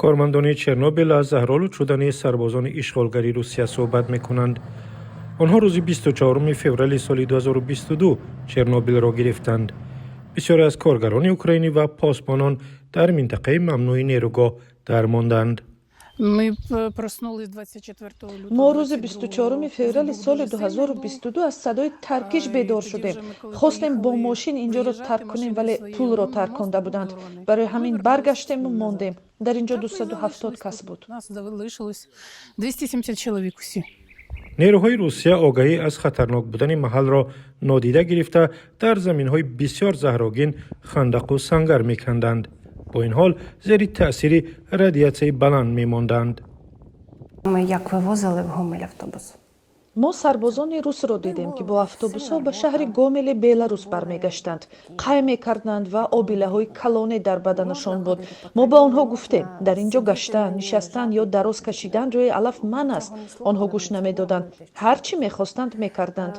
Кормандони Чернобил аз заҳролуд шудани сарбозони ишғолгари Русия суҳбат мекунанд. Онҳо рӯзи 24 феврали соли 2022 Чернобилро гирифтанд. Бисёре аз коргарони украинӣ ва посбонон дар минтақаи мамнӯи нерӯгоҳ дармонданд. Мы проснулись 24 лютого. Мо рӯзи 24 феврали соли 2022 аз садои таркиш бедор шудем. Хостем бо мошин инҷоро тарк кунем, вале пулро тарконда буданд. Барои ҳамин баргаштему мондем. Дар инҷо 270 кас буд. Нас залишилось 270 чоловік усі. Нерӯҳои Русия огаҳӣ аз хатарнок будани маҳалро нодида гирифта, дар заминҳои бисёр заҳрогин хандақу сангар меканданд. Бо ин ҳол зери таъсири радиатсияи баланд мемонданд. Ми як вивозили в Гомель автобус. Мо сарбозони русро дидем, ки бо автобусҳо ба шаҳри Гомели Беларус бармегаштанд. Қай мекарданд ва обилаҳои калоне дар баданашон буд. Мо ба онҳо гуфтем, дар ин ҷо гаштан, нишастан ё дароз кашидан рӯи алаф манъ аст. Онҳо гӯш намедоданд, ҳар чӣ мехостанд, мекарданд.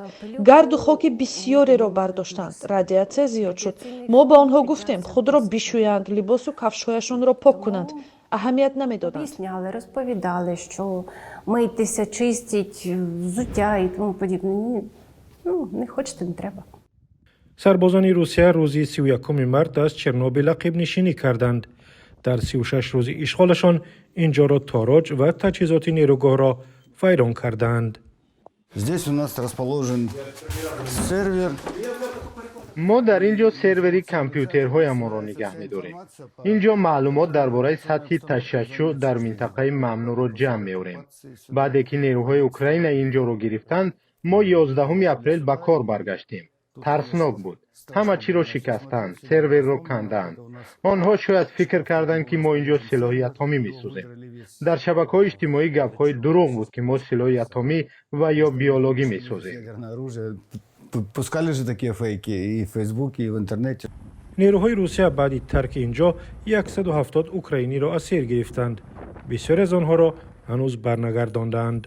Гарду хоки бисёреро бардоштанд, радиатсия зиёд шуд. Мо ба онҳо гуфтем, худро бишӯянд, либосу кафшҳояшонро пок кунанд, аҳамият намедоданд. Объясняли, розповідали, що мийтеся, чистіть взуття і тому подібне. Ні, ну, не хочете, не треба. Сарбозони Русия рӯзи 31 март аз Чернобил ақибнишинӣ карданд. Дар 36 рӯзи ишғолашон инҷоро тороҷ ва таҷҳизоти нерӯгоҳро вайрон кардаанд. Здесь у нас расположен сервер. Мо дар ин ҷо сервери компютерҳоямонро нигаҳ медорем. Ин ҷо маълумот дар бораи сатҳи ташашшӯъ дар минтақаи мамнӯъро ҷамъ меорем. Баъде ки нерӯҳои Украина ин ҷоро гирифтанд, мо 11 апрел ба кор баргаштем. Тарснок буд. Ҳама чиро шикастанд, серверро канданд. Онҳо шояд фикр карданд, ки мо ин ҷо силоҳи атомӣ месозем. Дар шабакаҳои иҷтимоӣ гапҳои дурӯғ буд, ки мо силоҳи атомӣ ва ё биологӣ месозем. Ядерное оружие. Пускали же такие фейки и в Фейсбуке, и в интернете. Нерӯҳои Русия баъди тарки ин ҷо 170 украиниро асир гирифтанд. Бисёре аз онҳоро ҳанӯз барнагардондаанд.